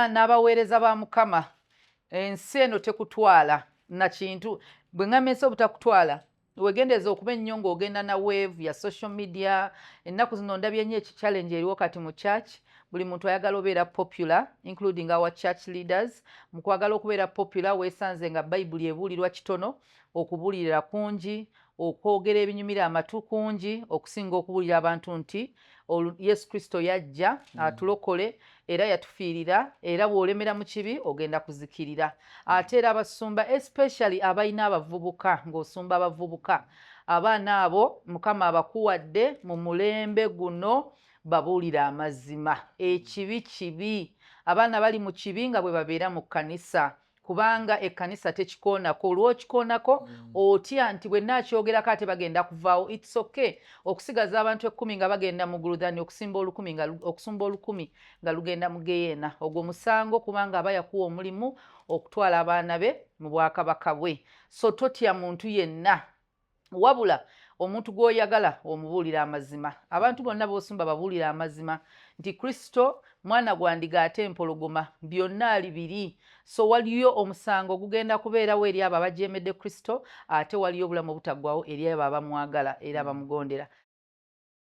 N'abaweereza ba Mukama, ensi eno tekutwala na kintu. Bwe ŋŋamba ensi obutakutwala, wegendereza okuba ennyo ng'ogenda na wave ya social media. Ennaku zino ndabye nnyo challenge eriwo kati mu church. Buli muntu ayagala obeera popular, including our church leaders. Mu kwagala okubeera popular, weesanze nga Bayibuli ebuulirwa kitono, okubuulirira kungi, okwogera ebinyumira amatu kungi okusinga okubuulira abantu nti Yesu Kristo yajja atulokole era yatufiirira, era bw'olemera mu kibi ogenda kuzikirira. Ate era abasumba, especially abalina abavubuka, ng'osumba abavubuka, abaana abo Mukama abakuwadde mu mulembe guno, babuulira amazima. Ekibi kibi. Abaana bali mu kibi nga bwe babeera mu kkanisa, kubanga ekkanisa tekikoonako. Olwokikoonako otya nti bwe naakyogerako ate bagenda kuvaawo. It's okay okusigaza abantu 10 nga bagenda mu ggulu than okusimba olukumi nga okusumba 1000 nga lugenda mu geyeena. Ogwo musango, kubanga aba yakuwa omulimu okutwala abaana be mu bwakabaka bwe. So totya muntu yenna, wabula omuntu gw'oyagala omubuulira amazima. Abantu bonna b'osumba babuulira amazima nti Kristo mwana gwa ndiga ate empologoma, byonna ali biri. So waliyo omusango ogugenda kubeerawo eri abo abajeemedde Kristo, ate waliyo obulamu obutaggwawo eri abo abamwagala era abamugondera.